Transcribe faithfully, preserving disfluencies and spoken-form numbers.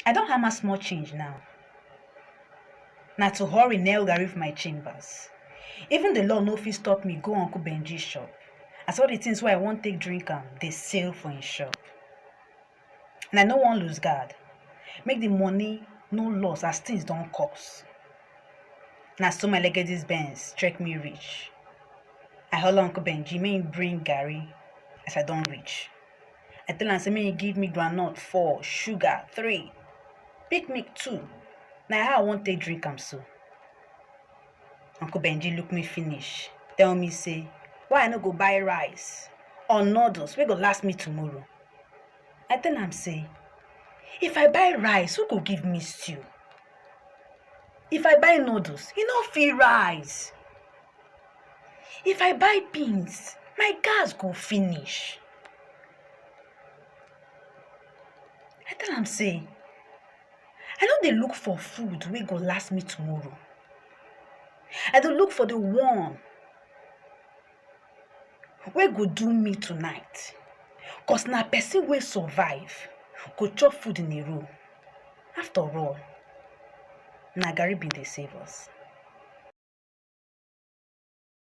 I don hammer small change now. Na to hurry nail garri for my chambers. Even the law no fit stop me go Uncle Benji shop. As all the things wey I wan take drink am dey sell for him shop. And I no wan lose guard. Make the money no loss as things don cost. Na so my Legacy's Benz trek me reach. I holla Uncle Benji make him bring garri as I don reach. I tell am say make him give me groundnut four, sugar three, big milk two. Na how I wan take drink am so. Uncle Benji look me finish, tell me say why I no go buy rice or noodles wey go last me tomorrow. I tell am say if I buy rice, who go give me stew? If I buy noodles, e no fit rise. If I buy beans, my gas go finish. I tell am say I no dey look for food wey go last me tomorrow. I dey look for the one wey go do me tonight. Cause na person wey survive go chop food in a row. After all, na garri bin dey save us.